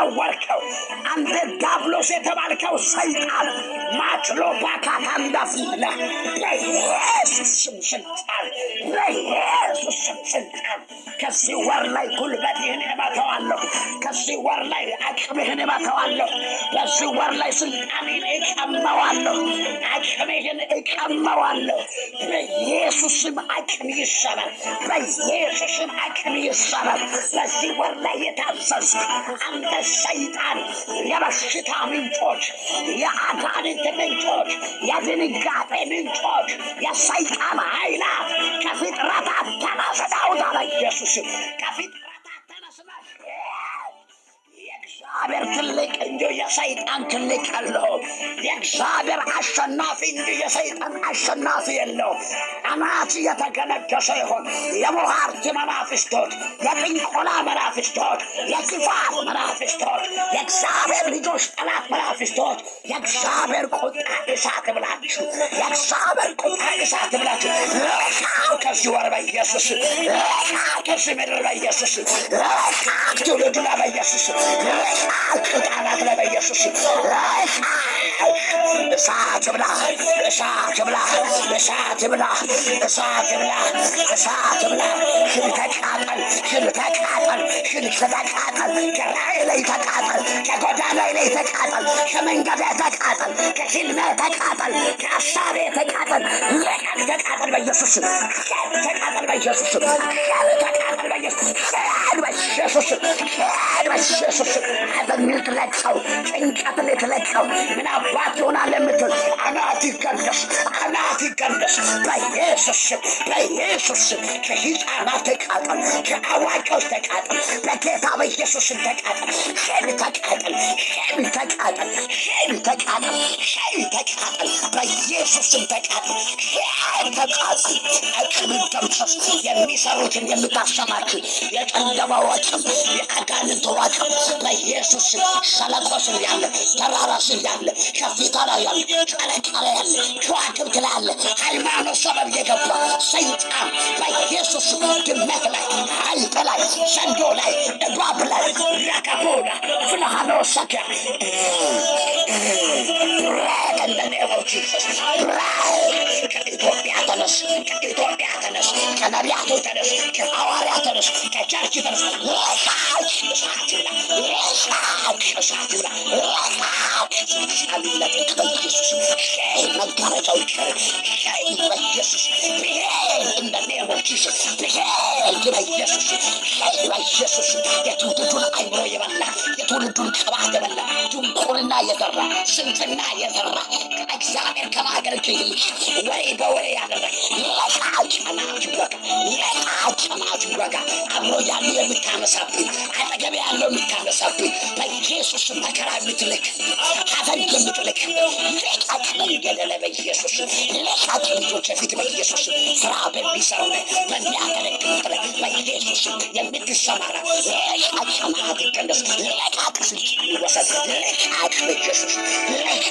ወረወርከው። አንተ ዳብሎስ የተባልከው ሰይጣን ማችሎ ባካታንዳፊላ በኢየሱስ ስም ስልጣን፣ በኢየሱስ ስም ስልጣን ከዚህ ወር ላይ ጉልበትህን እመታዋለሁ። ከዚህ ወር ላይ አቅምህን እመታዋለሁ። በዚህ ወር ላይ ስልጣንህን እቀማዋለሁ። አቅምህን እቀማዋለሁ። በኢየሱስ ስም አቅም ይሰበር። በኢየሱስ ስም አቅም ይሰበር። በዚህ ወር ላይ የታዘዝክ አንተ ሰይጣን፣ የበሽታ ምንጮች፣ የአጋንንት ምንጮች፣ የድንጋጤ ምንጮች፣ የሰይጣን ኃይላት ከፍጥረታት ተነስና ውጣ በኢየሱስ ስም። ከፍጥረታት ተነስና የእግዚአብሔር ትልቅ እንጂ የሰይጣን ትልቅ የለውም። የእግዚአብሔር አሸናፊ እንጂ የሰይጣን አሸናፊ የለውም። አናት የተገነደሰ ይሆን። የሞሃርት መናፍስቶች፣ የጥንቆላ መናፍስቶች፣ የክፋት መናፍስቶች፣ የእግዚአብሔር ልጆች ጠላት መናፍስቶች፣ የእግዚአብሔር ቁጣ እሳት ብላችሁ፣ የእግዚአብሔር ቁጣ እሳት ብላችሁ ልቀቅ ከዚህ ወር በኢየሱስ፣ ልቀቅ ከዚህ ምድር በኢየሱስ፣ ልቀቅ ትውልዱ ላይ በኢየሱስ፣ ልቀቅ ህፃናት ላይ በኢየሱስ፣ ልቀቅ። እሳት ብላ፣ እሳት ብላ፣ እሳት ብላ፣ እሳት ብላ፣ እሳት ብላ። ሽል ተቃጠል፣ ሽል ተቃጠል፣ ሽል ተቃጠል። ከራእይ ላይ ተቃጠል፣ ከጎዳና ላይ ተቃጠል፣ ከመንገድ ተቃጠል፣ ከህልሜ ተቃጠል፣ ከሀሳቤ ተቃጠል። ልቀቅ፣ ተቃጠል በኢየሱስ፣ ተቃጠል በኢየሱስ፣ ተቃጠል በኢየሱስ፣ በኢየሱስ፣ በኢየሱስ። ሐዘን ልትለቀው፣ ጭንቀት ልትለቀው፣ ምን አባት ይሆናል የምትል አናት ይገለስ፣ አናት ይገለስ በኢየሱስ ስም፣ በኢየሱስ ስም። ከህፃናት ተቃጠል፣ ከአዋቂዎች ተቃጠል፣ በጌታ በኢየሱስ ስም ተቃጠል። ሸም ተቃጠል፣ ሸም ተቃጠል፣ ሸም ተቃጠል፣ ሸም ተቃጠል፣ በኢየሱስ ስም ተቃጠል፣ ሸም ተቃጠል። አቅም ደምሰስ። የሚሰሩትን የምታሰማችሁ የጨለማው አቅም፣ የአጋንንቱ አቅም በኢየሱስ ስም ሸለቆ ስር ያለ፣ ተራራ ስር ያለ፣ ከፍታ ላይ ያለ፣ ጨረቃ ላይ ያለ፣ ከዋክብት ላይ ያለ፣ ሃይማኖት ሰበብ የገባ ሰይጣን በኢየሱስ ስም ድመት ላይ፣ አይጥ ላይ፣ ዘንዶ ላይ፣ እባብ ላይ፣ ረከቦና ፍልሃኖ ሰኪያ break in the name of Jesus. Break. ከኢትዮጵያ ተነስ፣ ከኢትዮጵያ ተነስ፣ ከነቢያቱ ተነስ፣ ከሐዋርያ ተነስ፣ ከ church ተነስ። ልቀቅ፣ እሳት ይብላ፣ ልቀቅ፣ እሳት ይብላ፣ ልቀቅ። ስልጣን ይለቀቅ በኢየሱስ። ሸይ መጋረጃው ይቀር፣ ሸይ በኢየሱስ። ብሄል in the name of Jesus. ብሄል በኢየሱስ፣ ሸይ በኢየሱስ። የትውልዱን አይምሮ የበላ፣ የትውልዱን ቅባት የበላ፣ ድንቁርና የዘራ፣ ስንፍና የዘራ፣ እግዚአብሔር ከማገልገል ይልቅ ወሬ በወሬ ያደረገ ልቀቅ። አናት ይወጋ፣ ልቀቅ፣ አናት ይወጋ። አብሮ ያሉ የምታነሳብኝ፣ አጠገብ ያለው የምታነሳብኝ፣ በኢየሱስ መከራ የምትልክ፣ ሐዘን የምትልክ ልቀቅ። መንገድ ላይ በኢየሱስ ልቀቅ። ልጆች ፊት በኢየሱስ፣ ስራ በሚሰሩ ላይ፣ በሚያገለግሉት ላይ በኢየሱስ የምትሰማራ ልቀቅ። አናት ይቀነስ፣ ልቀቅ። ስልጣን ይወሰድ፣ ልቀቅ በኢየሱስ፣ ልቀቅ።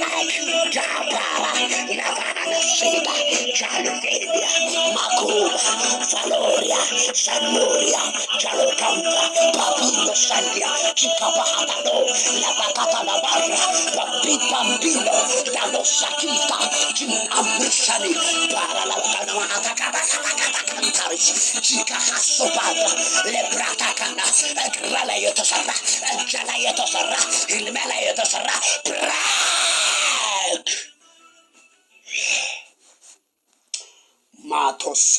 ጃባራ ላቫና ሴዳ ጃልቬሊያ ማኩባ ቫሎሪያ ሳኖሪያ ጃሎካምባ ባቢሎ ሳንዲያ ቺካባሃታሎ ላባካታ ላባራ ባቢባምቢሎ ዳሎሳኪታ ጂአምርሳኒ ባራላባካናማአታካታካታካታካንታሪስ ቺካሃሶባራ ለብራታካና እግረ ላይ የተሰራ፣ እጀ ላይ የተሰራ፣ ህልሜ ላይ የተሰራ break ማቶሰ።